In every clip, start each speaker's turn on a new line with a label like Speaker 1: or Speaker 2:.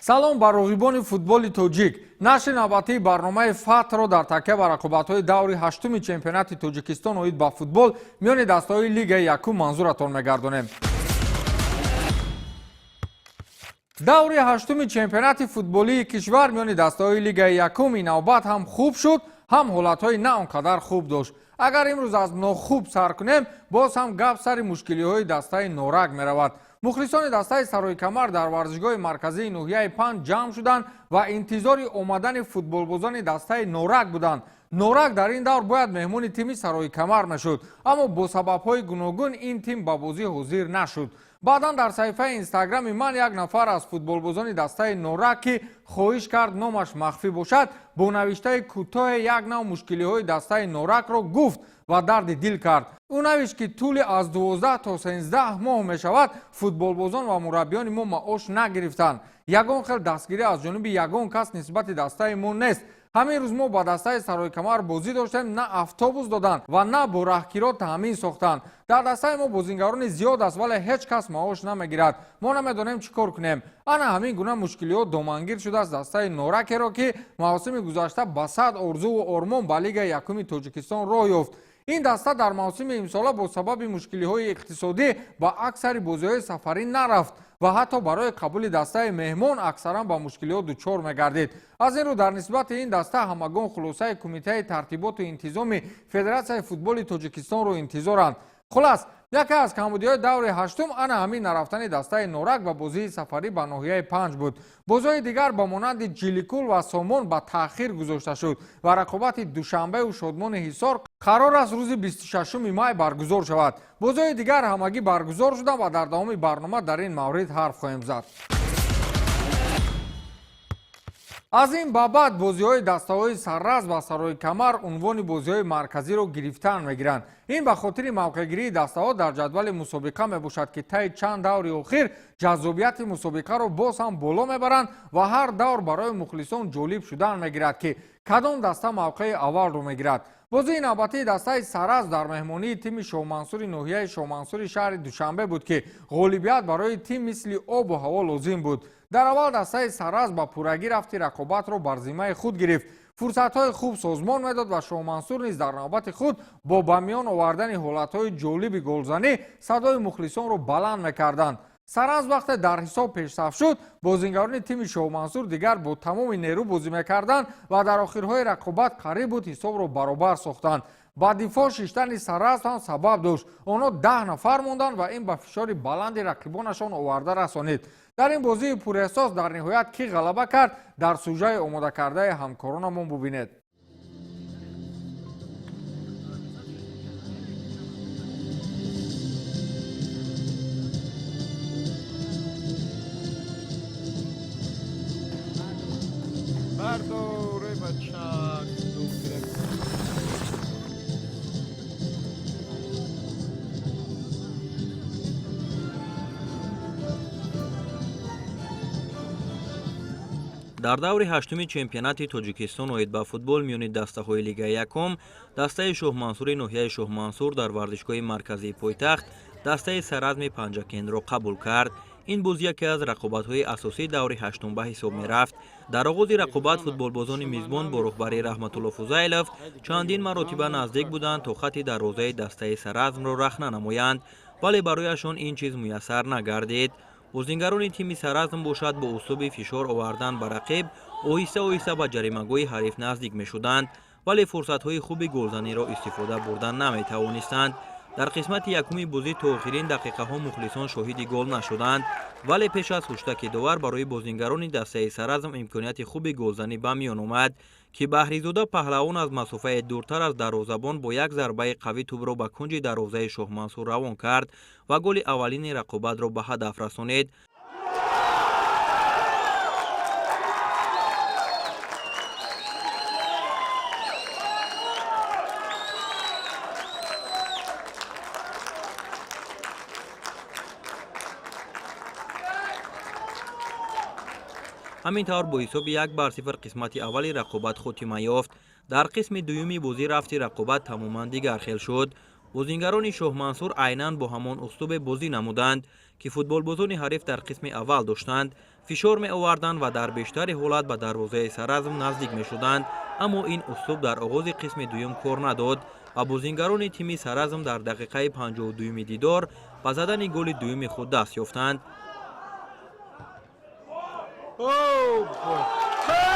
Speaker 1: Салом ба роғибони футболи тоҷик. Нашри навбатии барномаи Фатҳро дар такя ба рақобатҳои даври ҳаштуми чемпионати Тоҷикистон оид ба футбол миёни дастаҳои лигаи якум манзуратон мегардонем. Даври ҳаштуми чемпионати футболии кишвар миёни дастаҳои лигаи якум ин навбат ҳам хуб шуд, ҳам ҳолатҳои на он қадар хуб дошт. Агар имрӯз аз нохуб сар кунем, боз ҳам гап сари мушкилиҳои дастаи Норак меравад. Мухлисони дастаи Сарои Камар дар варзишгоҳи марказии ноҳияи Панҷ ҷамъ шуданд ва интизори омадани футболбозони дастаи Норак буданд. Норак дар ин давр бояд меҳмони тими Сарои Камар мешуд, аммо бо сабабҳои гуногун ин тим ба бозӣ ҳозир нашуд. Баъдан дар саҳифаи Инстаграми ман як нафар аз футболбозони дастаи Норак, ки хоҳиш кард номаш махфӣ бошад, бо навиштаи кӯтоҳе як нав мушкилиҳои дастаи Норакро гуфт ва дарди дил кард. Ӯ навишт, ки тӯли аз 12 то 13 моҳ мешавад, футболбозон ва мураббиёни мо маош нагирифтанд. Ягон хел дастгирӣ аз ҷониби ягон кас нисбати дастаи мо нест. Ҳамин рӯз мо ба дастаи Сарои Камар бозӣ доштем, на автобус доданд ва на бо раҳкиро таъмин сохтанд. Дар дастаи мо бозингарони зиёд аст, вале ҳеҷ кас маош намегирад. Мо намедонем чӣ кор кунем. Ана ҳамин гуна мушкилиҳо домангир шудааст дастаи Норакеро, ки мавсими гузашта ба сад орзуву ормон ба лигаи якуми Тоҷикистон роҳ ёфт. Ин даста дар мавсими имсола бо сабаби мушкилиҳои иқтисодӣ ба аксари бозиҳои сафарӣ нарафт ва ҳатто барои қабули дастаи меҳмон аксаран ба мушкилиҳо дучор мегардид. Аз ин рӯ дар нисбати ин даста ҳамагон хулосаи Кумитаи тартиботу интизоми Федератсияи футболи Тоҷикистонро интизоранд. Хулас, яке аз камбудиҳои даври ҳаштум ана ҳамин нарафтани дастаи Норак ба бозии сафарӣ ба ноҳияи Панҷ буд. Бозиҳои дигар ба монанди Ҷиликул ва Сомон ба таъхир гузошта шуд ва рақобати Душанбеу Шодмони Ҳисор қарор аст рӯзи 26 май баргузор шавад. Бозиҳои дигар ҳамагӣ баргузор шуданд ва дар давоми барнома дар ин маврид ҳарф хоҳем зад. Аз ин ба баъд бозиҳои дастаҳои Сарразм ва Сарои Камар унвони бозиҳои марказиро гирифтан мегиранд. Ин ба хотири мавқеъгирии дастаҳо дар ҷадвали мусобиқа мебошад, ки таи чанд даври охир ҷаззобияти мусобиқаро боз ҳам боло мебаранд ва ҳар давр барои мухлисон ҷолиб шудан мегирад, ки кадом даста мавқеи аввалро мегирад. Бозии навбатии дастаи Саразм дар меҳмонии тими Шоҳмансури ноҳияи Шоҳмансури шаҳри Душанбе буд, ки ғолибият барои тим мисли обу ҳаво лозим буд. Дар аввал дастаи Саразм ба пуррагӣ рафти рақобатро бар зиммаи худ гирифт, фурсатҳои хуб созмон медод ва Шоҳмансур низ дар навбати худ бо ба миён овардани ҳолатҳои ҷолиби голзанӣ садои мухлисонро баланд мекарданд. Саразм вақте дар ҳисоб пешсаф шуд, бозингарони тими Шоҳмансур дигар бо тамоми нерӯ бозӣ мекарданд ва дар охирҳои рақобат қариб буд ҳисобро баробар сохтанд. Ба дифоъ шиштани Саразм ҳам сабаб дошт. Онҳо 10 нафар монданд ва ин ба фишори баланди рақибонашон оварда расонид. Дар ин бозии пурэҳсос дар ниҳоят кӣ ғалаба кард, дар сужаи омодакардаи ҳамкоронамон бубинед.
Speaker 2: Бардор, бачак.
Speaker 3: Дар даври ҳаштуми чемпионати Тоҷикистон оид ба футбол миёни дастаҳои лигаи якум дастаи Шоҳмансури ноҳияи Шоҳмансур дар варзишгоҳи марказии пойтахт дастаи Саразми Панҷакентро қабул кард. Ин боз яке аз рақобатҳои асосии даври ҳаштум ба ҳисоб мерафт. Дар оғози рақобат футболбозони мизбон бо роҳбарии Раҳматулло Фузайлов чандин маротиба наздик буданд, то хатти дарвозаи дастаи Саразмро рахна намоянд, вале барояшон ин чиз муяссар нагардид. Бозингарони тими Саразм бошад, бо услуби фишор овардан ба рақиб оҳиста оҳиста ба ҷаримагоҳи ҳариф наздик мешуданд, вале фурсатҳои хуби голзаниро истифода бурдан наметавонистанд. Дар қисмати якуми бозӣ то охирин дақиқаҳо мухлисон шоҳиди гол нашуданд, вале пеш аз ҳуштаки довар барои бозингарони дастаи Саразм имконияти хуби голзанӣ ба миён омад, ки Баҳризода Паҳлавон аз масофаи дуртар аз дарвозабон бо як зарбаи қавӣ тӯбро ба кунҷи дарвозаи Шоҳмансур равон кард ва голи аввалини рақобатро ба ҳадаф расонид. Ҳамин тавр бо ҳисоби 1-0 қисмати аввали рақобат хотима ёфт. Дар қисми дуюми бозӣ рафти рақобат тамоман дигар хел шуд. Бозингарони Шоҳмансур айнан бо ҳамон услубе бозӣ намуданд, ки футболбозони ҳариф дар қисми аввал доштанд. Фишор меоварданд ва дар бештари ҳолат ба дарвозаи Саразм наздик мешуданд, аммо ин услуб дар оғози қисми дуюм кор надод ва бозингарони тими Саразм дар дақиқаи 52-юми дидор ба задани голи дуюми худ даст ёфтанд.
Speaker 2: Oh, boy. Hey!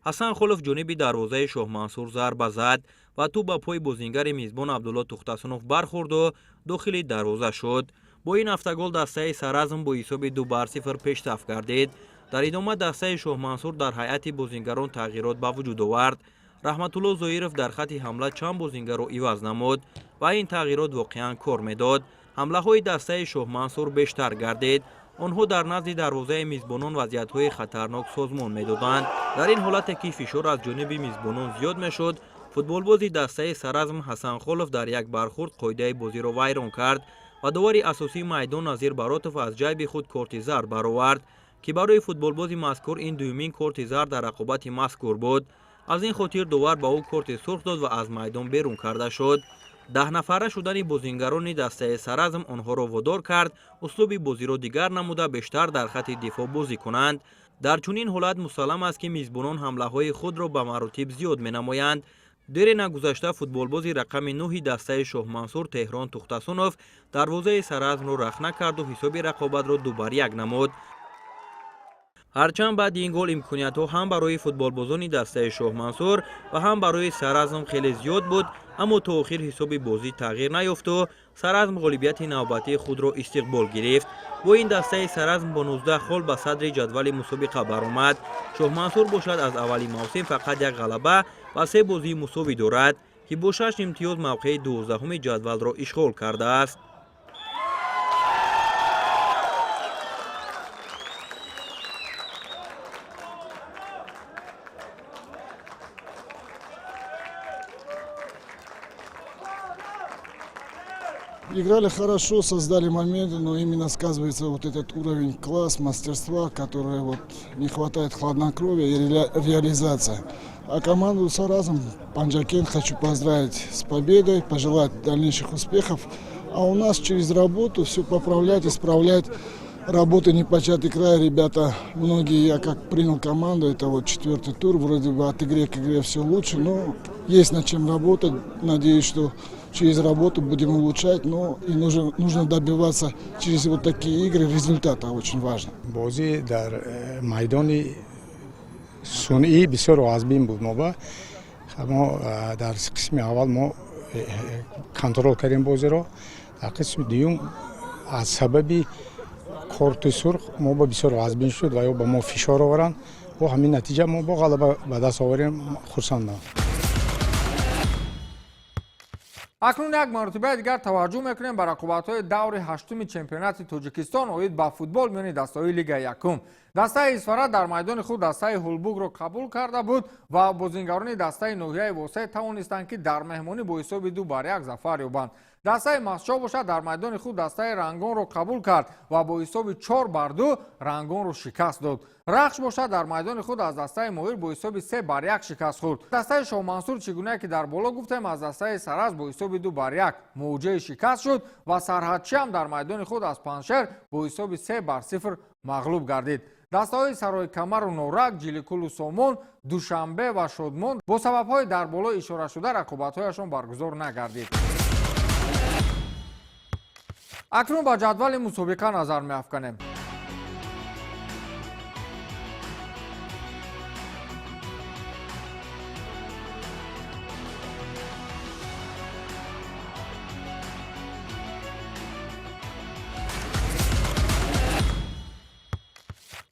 Speaker 3: Ҳасан Холов ҷониби дарвозаи Шоҳмансур зарба зад ва тӯб ба пои бозингари мизбон Абдулло Тухтасунов бархӯрду дохили дарвоза шуд. Бо ин автогол дастаи Саразм бо ҳисоби 2-0 пешсаф гардид. Дар идома дастаи Шоҳмансур дар ҳайати бозингарон тағйирот ба вуҷуд овард. Раҳматулло Зоиров дар хатти ҳамла чанд бозингарро иваз намуд ва ин тағйирот воқеан кор медод. Ҳамлаҳои дастаи Шоҳмансур бештар гардид. Онҳо дар назди дарвозаи мизбонон вазъиятҳои хатарнок созмон медоданд. Дар ин ҳолате ки фишор аз ҷониби мизбонон зиёд мешуд, футболбози дастаи Саразм Ҳасанхолов дар як бархӯрд қоидаи бозиро вайрон кард ва довари асосии майдон Назир Баротов аз ҷайби худ корти зард баровард, ки барои футболбози мазкур ин дуюмин корти зард дар рақобати мазкур буд. Аз ин хотир довар ба ӯ корти сурх дод ва аз майдон берун карда шуд. 10 нафара шудани бозингарони дастаи Саразм онҳоро водор кард услуби бозиро дигар намуда, бештар дар хатти дифоъ бозӣ кунанд. Дар чунин ҳолат мусаллам аст, ки мизбонон ҳамлаҳои худро ба маротиб зиёд менамоянд. Дере нагузашта футболбози рақами нӯҳи дастаи Шоҳмансур Теҳрон Тухтасунов дарвозаи Саразмро рахна карду ҳисоби рақобатро 2-1 намуд. Ҳарчанд баъди ин гол имкониятҳо ҳам барои футболбозони дастаи Шоҳмансур ва ҳам барои Саразм хеле зиёд буд, аммо то охир ҳисоби бозӣ тағйир наёфту Саразм ғолибияти навбатии худро истиқбол гирифт. Бо ин дастаи Саразм бо 19 хол ба садри ҷадвали мусобиқа баромад. Шоҳмансур бошад, аз аввали мавсим фақат як ғалаба ва се бозии мусовӣ дорад, ки бо шаш имтиёз мавқеи 12-уми ҷадвалро ишғол кардааст.
Speaker 4: Играли хорошо, создали моменты, но именно сказывается вот этот уровень, класс, мастерства, который вот не хватает хладнокровия и реализация. А команду Саразм Панджакент хочу поздравить с победой, пожелать дальнейших успехов. А у нас через работу все поправлять, исправлять. Работы непочатый край, ребята, многие, я как принял команду, это вот четвертый тур, вроде бы от игры к игре все лучше, но есть над чем работать. Надеюсь, что через работу будем улучшать, но и нужно добиваться через вот такие игры результата, очень важно.
Speaker 5: Бозӣ дар майдони сунъӣ бисёр вазбин буд. Мо ба мо дар қисми аввал мо контрол кардем бозиро. Дар қисми дуюм аз сабаби корти сурх мо ба бисёр вазбин шуд ва ё ба мо фишор оваранд. Бо ҳамин натиҷа мо бо ғалаба ба даст оварем, хурсандам.
Speaker 1: Акнун як маротибаи дигар таваҷҷӯҳ мекунем ба рақобатҳои даври ҳаштуми чемпионати Тоҷикистон оид ба футбол миёни дастаҳои Лигаи якум. Дастаи Исфара дар майдони худ дастаи Ҳулбукро қабул карда буд ва бозингарони дастаи ноҳияи Восеъ тавонистанд, ки дар меҳмонӣ бо ҳисоби 2-1 зафар ёбанд. Дастаи Мастчоҳ бошад, дар майдони худ дастаи Рангонро қабул кард ва бо ҳисоби 4-2 Рангонро шикаст дод. Рахш бошад, дар майдони худ аз дастаи Моҳир бо ҳисоби 3-1 шикаст хӯрд. Дастаи Шоҳмансур, чӣ гуна ки дар боло гуфтем, аз дастаи Саразм бо ҳисоби 2-1 мувоҷеҳи шикаст шуд ва Сарҳадчиам дар майдони худ аз Панҷшер бо ҳисоби 3-0 мағлуб гардид. Дастаҳои Сарои Камару Норак, Ҷиликулу Сомон, Душанбе ва Шодмон бо сабабҳои дар боло ишорашуда рақобатҳояшон баргузор нагардид. Акнун ба ҷадвали мусобиқа назар меафканем.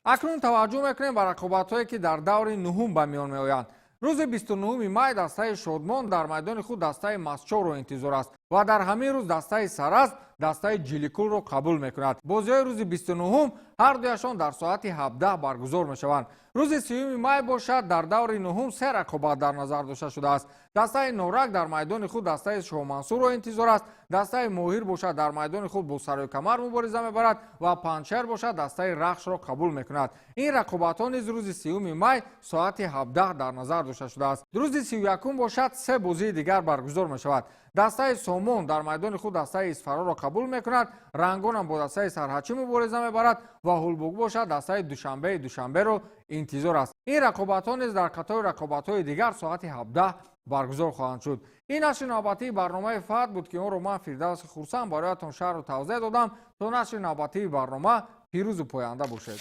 Speaker 1: Акнун таваҷҷӯҳ мекунем ба рақобатҳое, ки дар даври нуҳум ба миён меоянд. Рӯзи 29 май дастаи Шодмон дар майдони худ дастаи Мастчоҳро интизор аст. Ва дар ҳамин рӯз дастаи Саразм дастаи Ҷиликулро қабул мекунад. Бозиҳои рӯзи 29-ум ҳар дуяшон дар соати 17 баргузор мешаванд. Рӯзи 30-уми май бошад, дар даври нуҳум се рақобат дар назар дошта шудааст. Дастаи Норак дар майдони худ дастаи Шоҳмансурро интизор аст, дастаи Моҳир бошад, дар майдони худ бо Сарои Камар мубориза мебарад ва Панҷшер бошад, дастаи Рахшро қабул мекунад. Ин рақобатҳо низ рӯзи 30-уми май соати 17 дар назар дошта шудааст. Рӯзи 31-ум бошад, се бозии дигар баргузор мешавад. Дастаи Сомон дар майдони худ дастаи Исфароро қабул мекунад, Рангонам бо дастаи Сарҳадчӣ мубориза мебарад ва Ҳулбук бошад, дастаи Душанбеи Душанберо интизор аст. Ин рақобатҳо низ дар қатори рақобатҳои дигар соати 17 баргузор хоҳанд шуд. Ин нашри навбатии барномаи Фатҳ буд, ки онро ман, Фирдавси Хурсанд, бароятон шарҳу тавзеҳ додам. То нашри навбатии барнома пирӯзу поянда бошед.